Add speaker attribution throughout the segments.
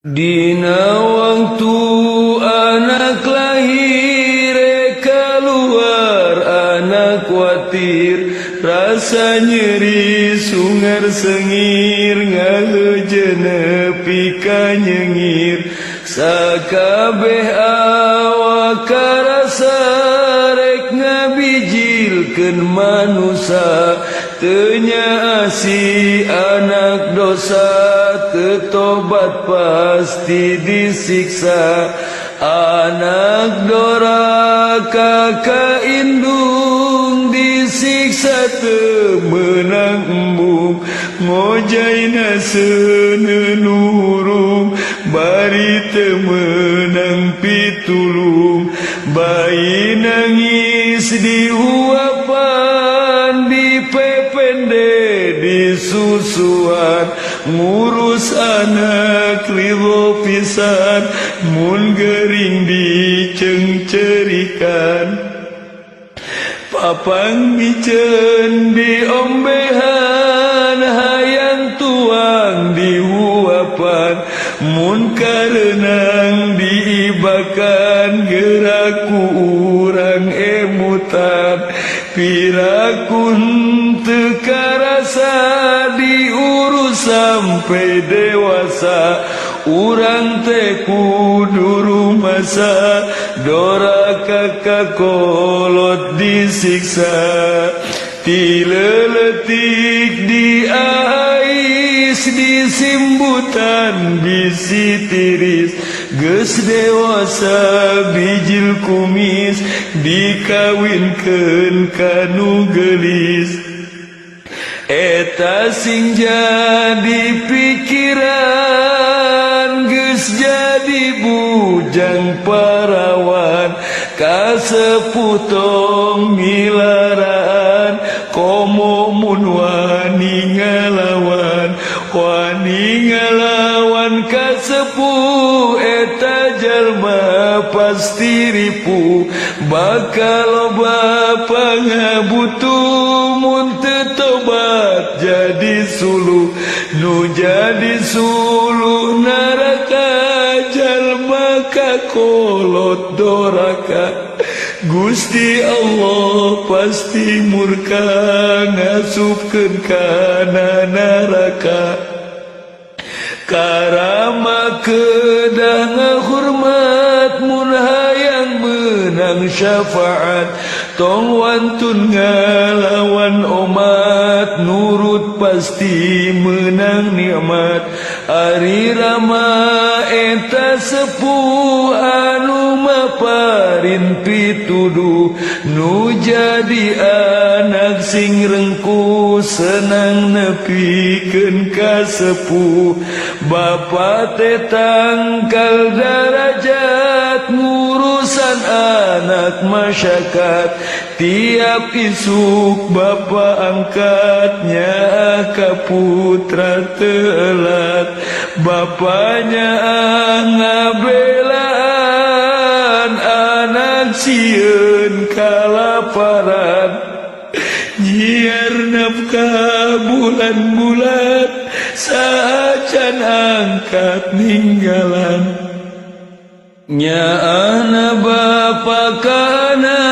Speaker 1: Dina waktu anak lahir, keluar anak kuatir, rasa nyeri sungar sengir, ngaheje nepi ka nyengir, sakabeh awak karasa, rek ngabijilkeun manusa, teu nyaah si anak dosa, teu tobat pasti disiksa. Anak doraka ka indung, disiksa teu meunang embung, ngojayna seuneu hurung, bari teu meunang pitulung. Bayi nangis dihuapan, dipepende disusuan, ngurus anak ridho pisan, mun gering dicengcerikan, papang miceun diombehan, hayang tuang dihuapan, mun kareunang diibakan, geraku urang emutan. Piraku teu karasa, diurus sampai dewasa, urang teh kudu rumasa, doraka ka kolot disiksa. Ti leutik diais, disimbutan bisi tiris, geus dewasa bijil kumis, dikawinkeun ka nu geulis. Eta sing jadi pikiran, geus jadi bujang parawan, kasepuh tong milaraan, komo mun wani ngalawan. Wani ngalawan kasepuh, eta jalma pasti ripuh, bakal loba pangabutuh, mun teu tobat jadi suluh. Nu jadi suluh neraka, jalma kakolot doraka, Gusti Allah pasti murka, ngasupkeun kana neraka. Karama kedah ngahormat, mun hayang menang syafaat, tong wantun ngalawan omat, nurut pasti menang nikmat. Ari Rama eta sepuh anu maparin pituduh, nu jadi anak sing rengkuh, senang nepikeun ka sepuh. Bapa teh tangkal darajat, ngurusan anak masyarakat, tiap isuk bapa angkatnya ka putra telat, bapaknya ngabelaan anak sieun kalaparan, nyiar nafkah bulan-bulan, saacan angkat ninggalan. Nyaahna bapa kana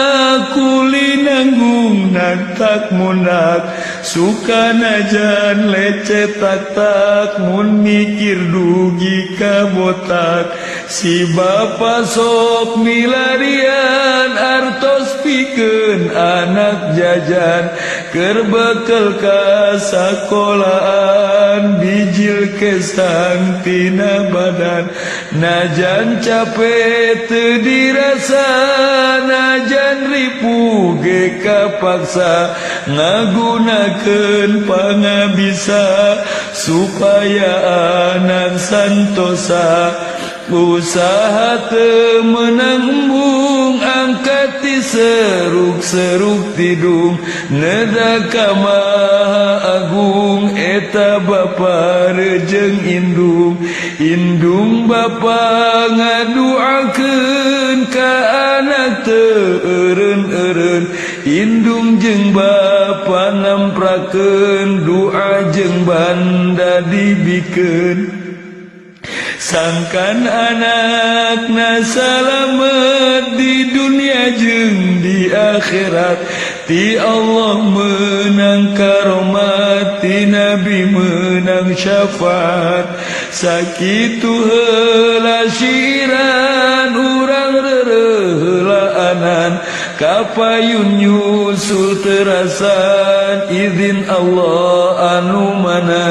Speaker 1: kuli nanggung tak munak, suka najan lecet tak tak, mun mikir dugi ka botak. Si bapa sok milarian artos pikeun anak jajan, keur bekel ka sakolaan, bijil kesang tina badan, najan capek teu dirasa, najan ripuh ge kapaksa, ngagunakeun pangabisa supaya anak santosa. Usaha teu meunang embung, angkat ti seruk-seruk tidung, neda ka Maha Agung, eta bapa rejeng indung. Indung bapa ngaduakeun ka anak teu eureun-eureun, indung jeung bapa namprakeun, doa jeung banda dibikeun. Sangkan anakna salamet di dunia jeung di akhirat. Ti Allah menang karomat, ti Nabi menang syafaat. Sakitu heula siran urang rereulaanan, kapayun nyusul terasan izin Allah anu manan.